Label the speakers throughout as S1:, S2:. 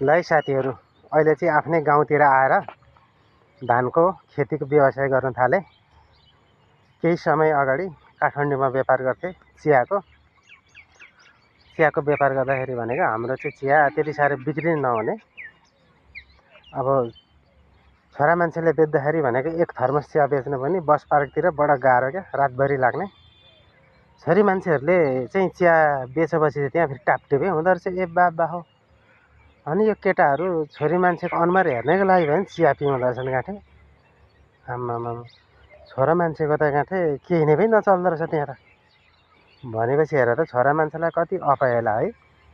S1: ल है साथीहरू, अहिले चाहिँ आफ्नै गाउँतिर आएर धानको खेतीको व्यवसाय गर्न थाले। केही समय अगाडि काठमाडौँमा व्यापार गर्थे चियाको व्यापार गर्दाखेरि भनेको हाम्रो चाहिँ चिया त्यति साह्रो बिक्री नहुने। अब छोरा मान्छेले बेच्दाखेरि भनेको एक थर्मस चिया बेच्नु पनि बस पार्कतिर बडा गाह्रो क्या, रातभरि लाग्ने। छोरी मान्छेहरूले चाहिँ चिया बेचेपछि त्यहाँ फेरि टापटिपै हुँदो रहेछ। ए बाबा हो, अनि यो केटाहरू छोरी मान्छेको अनुहार हेर्नैको लागि भने चिया पिउँदो रहेछन् गाँठे। आम्मामा, छोरा मान्छेको त गाँठे केही नै पनि नचल्दो रहेछ त्यहाँ त। भनेपछि हेर त, छोरा मान्छेलाई कति अपहेला है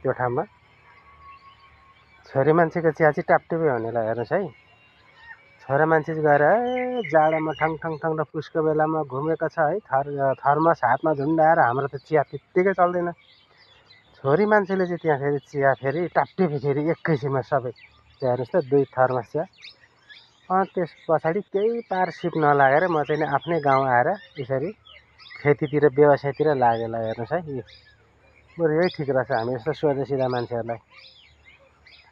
S1: त्यो ठाउँमा। छोरी मान्छेको चिया चाहिँ टापटिपै हुनेलाई हेर्नुहोस् है। छोरा मान्छे चाहिँ गएर जाडोमा ठङ ठङ ठङ र पुसको बेलामा घुमेको छ है, थर्मस हातमा झुन्डाएर। हाम्रो त चिया त्यत्तिकै चल्दैन। छोरी मान्छेले चाहिँ त्यहाँ फेरि चिया फेरि टापटिपी फेरि एकैछिनमा सबै हेर्नुहोस् त, 2 थर्मस चिया। त्यस पछाडि केही पारसिप नलागेर म चाहिँ नि आफ्नै गाउँ आएर यसरी खेतीतिर व्यवसायतिर लागेला। हेर्नुहोस् है, बरु यही ठिक रहेछ हामी जस्तो सोझा सिधा मान्छेहरूलाई।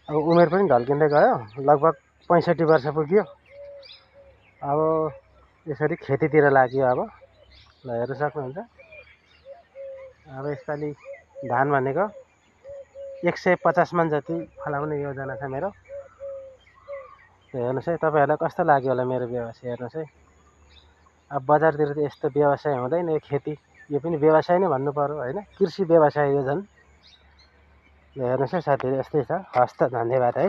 S1: अब उमेर पनि ढल्किँदै गयो, लगभग 65 वर्ष पुग्यो। अब यसरी खेतीतिर लाग्यो। अब ल हेर्नु सक्नुहुन्छ, अब यसपालि धान भनेको 150 मन जति फलाउने योजना छ मेरो। हेर्नुहोस् है, तपाईँहरूलाई कस्तो लाग्यो होला मेरो व्यवसाय। हेर्नुहोस् है, अब बजारतिर त यस्तो व्यवसाय हुँदैन। यो खेती यो पनि व्यवसाय नै भन्नु पर्यो होइन, कृषि व्यवसाय यो झन्। हेर्नुहोस् है साथीहरू, यस्तै छ। हस् त, धन्यवाद है।